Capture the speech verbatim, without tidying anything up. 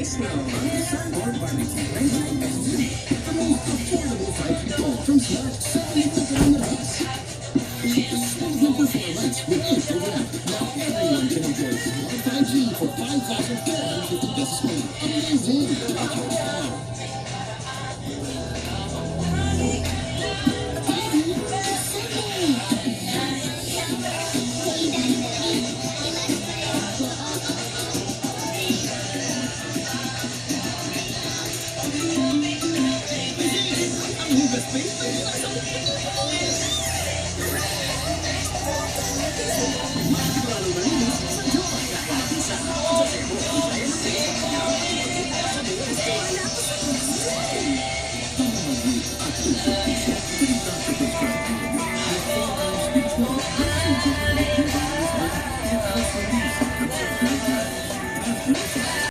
Smart barbecue, ninety-nine pesos. The most affordable five G phone from Smart sa Pilipinas. Smooth performance with eight overlap. Now everyone can enjoy Smart five G for five thousand four hundred fifty pesos only. Amazing!